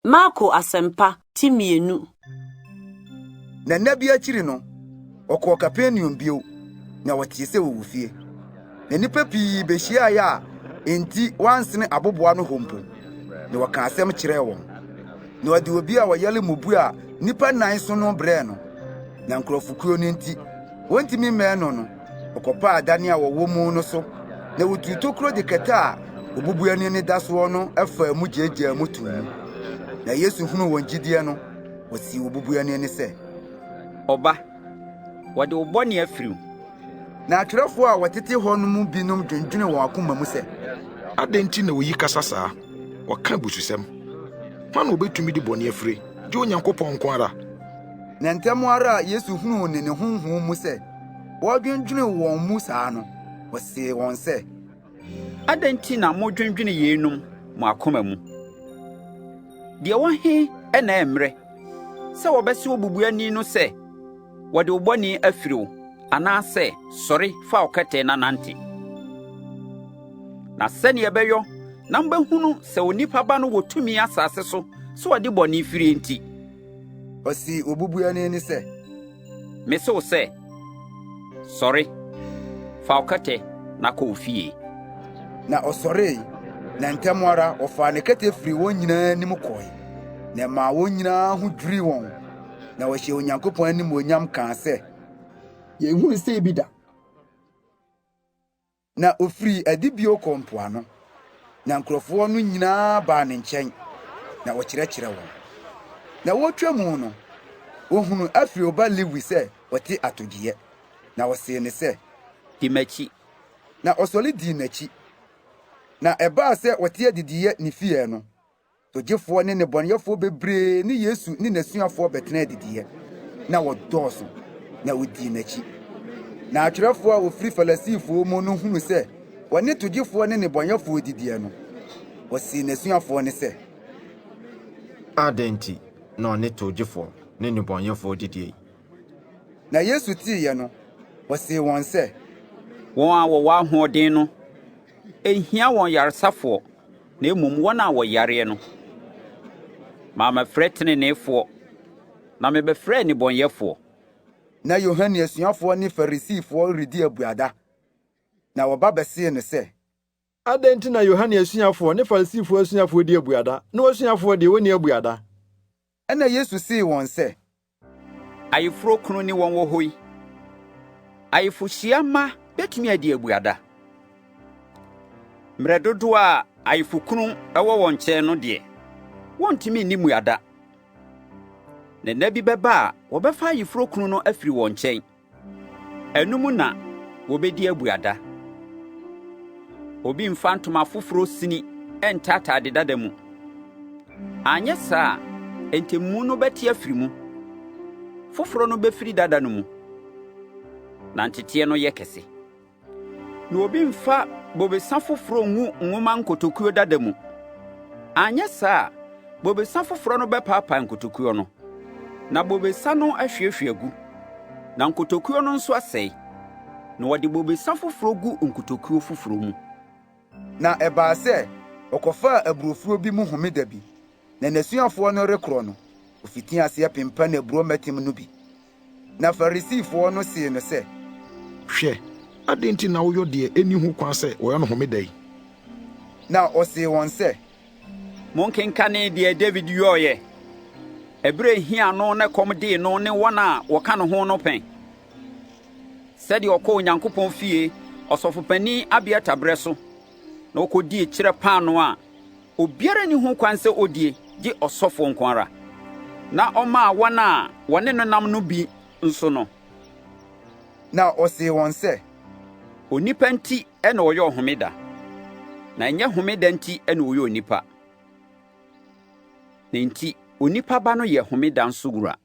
Marko Asɛmpa, ti mmienu. Na nna bi akyiri no, ɔkɔɔ Kapernaum bio, na wɔtee sɛ ɔwɔ fie. Na nnipa pii behyiae a enti wɔansene abobow ano hɔ mpo, na wɔkaa asɛm kyerɛɛ wɔn. Na wɔde obi a ɔyare mmubu a nnipa nnan so no brɛɛ no. Na nkurɔfokuo no nti, wɔntumi mmɛn no no, wɔkɔpaa adan a wɔwɔ mu no so, na wotuu tokuro de kɛtɛ a obubuani no da soɔ no faa mu gyaagyaa mu too mu. Na Yesu hunuu wɔn gyidie no, ɔsee obubuani no sɛ, Ɔba, wɔde wo bɔne afiri wo. Na atwerɛfoɔ a wɔtete hɔ no mu binom dwendwenee wɔn akoma mu sɛ, Adɛn nti na oyi kasa saa? Ɔka abususɛm. Hwan na obetumi de bɔne afiri, gye Onyankopɔn nko ara? Na ntɛm ara a Yesu hunuu ne ne honhom mu sɛ wɔredwendwene wɔn mu saa no, ɔsee wɔn sɛ, Adɛn nti na modwendwene yeinom mo akoma mu? Deɛ ɛwɔ he na ɛyɛ mmerɛ, sɛ wɔbɛse obubuani no sɛ, 'Wɔde wo bɔne afiri wo,' anaasɛ, 'Sɔre fa wo kɛtɛ na nante'? Na sɛnea ɛbɛyɔ na mobɛhunu sɛ Onipa Ba no wɔ tumi asase so sɛ ɔde bɔne firie nti. Ɔsee obubuani no sɛ, Mise wo sɛ, sɔre, fa wo kɛtɛ na kɔ wo fie. Na ɔsɔree, na ntɛm ara ɔfaa ne kɛtɛ firii wɔn nyinaa anim kɔe, na ɛmaa wɔn nyinaa ho dwirii wɔn, na wɔhyɛɛ Onyankopɔn animuonyam kaa sɛ, Yɛnhuu sei bi da. Na ofirii adi bio kɔɔ mpoano, na nkurɔfoɔ no nyinaa baa ne nkyɛn, na ɔkyerɛkyerɛɛ wɔn. Na wɔretwa mu no, wɔhunuu Alfeo ba Lewi sɛ ɔte atogyeeɛ, na wɔsee no sɛ, Di m'akyi. Na ɔsɔre dii n'akyi. Na ɛbaa sɛ wɔte adidiiɛ ne fie no, Togyefoɔ ne nnebɔneyɛfoɔ bebree ne Yesu ne n'asuafoɔ bɛtenaa adidiiɛ, na wɔdɔɔso, na wɔdii n'akyi. Na atwerɛfoɔ a wɔfiri Farisifoɔ mu no hunuu sɛ wɔne togyefoɔ ne nnebɔneyɛfoɔ didiɛ no, wɔsee n'asuafoɔ no sɛ, Adɛn nti na ɔne towgyefoɔ ne nnebɔneyɛfoɔ didie yi? Na Yesu teeɛ no, ɔsee wɔn sɛ, Wɔn a wɔwɔ ahoɔden no, ɛnhia wɔn yaresafoɔ, na mmom wɔn a wɔyareɛ no. Mammɛfrɛ teneneefoɔ, na mebɛfrɛɛ nnebɔneyɛfoɔ. Na Yohane asuafoɔ ne Farisifoɔ redi abuada, na wɔba bɛsee no sɛ, Adɛn nti na Yohane asuafoɔ ne Farisifoɔ asuafoɔ di abuada, na w'asuafoɔ deɛ, wonni abuada? Ɛnna Yesu see wɔn sɛ, Ayeforo kunu ne wɔn wɔ hɔ yi, ayefohyia mma betumi adi abuada? Mmerɛ dodoɔ a ayefokunu wɔ wɔn nkyɛn no deɛ, wɔntumi nni mmuada. Na nna bi bɛba a wɔbɛfa ayeforo kunu no afiri wɔn nkyɛn. Ɛno mu na wɔbɛdi abuada. Obi mfa ntoma foforɔ sini nhyɛ atade dada mu. Anyɛ saa a, ntɛmmu no bɛte afiri mu. Foforɔ no bɛfiri dada no mu, na nteteɛ no yɛ kɛse. Na obi mfa bobesa foforo ngu nwoma nkotokuo dada mu. Anyɛ saa a, bobesa foforo no bɛpaapae nkotokuo no, na bobesa no ahwiehwie agu, na nkotokuo no nso asɛe. Na wɔde bobesa foforo gu nkotokuo foforo mu. Na ɛbaa sɛ ɔkɔfaa aburofuo bi mu homeda bi, na n'asuafoɔ no rekorɔ no, ofitii aseɛ pempan aburoo mmɛtem no bi. Na Farisifoɔ no see no sɛ, Hwɛ, adɛn nti na woyɔ deɛ enni ho kwan sɛ wɔyɔ no homeda yi? Na ɔsee wɔn sɛ, Monkenkanee deɛ Dawid yɔeɛ, ɛberɛ a ɛhiaa no na ɛkɔm dee no ne wɔn a wɔka ne ho no pɛn? Sɛdeɛ ɔkɔɔ Onyankopɔn fie, Ɔsɔfopanin Abiatar berɛ so, na ɔkɔdii kyerɛ paanoo a Obiara nni ho kwan sɛ odie, gye ɔsɔfoɔ nko ara, na ɔmaa wɔn a wɔne no nam no bi nso no. Na ɔsee wɔn sɛ, Onipa nti na ɔyɔɔ homeda, na ɛnyɛ homeda nti na ɔyɔɔ onipa. Na enti onipa Ba no yɛ homeda nso wura.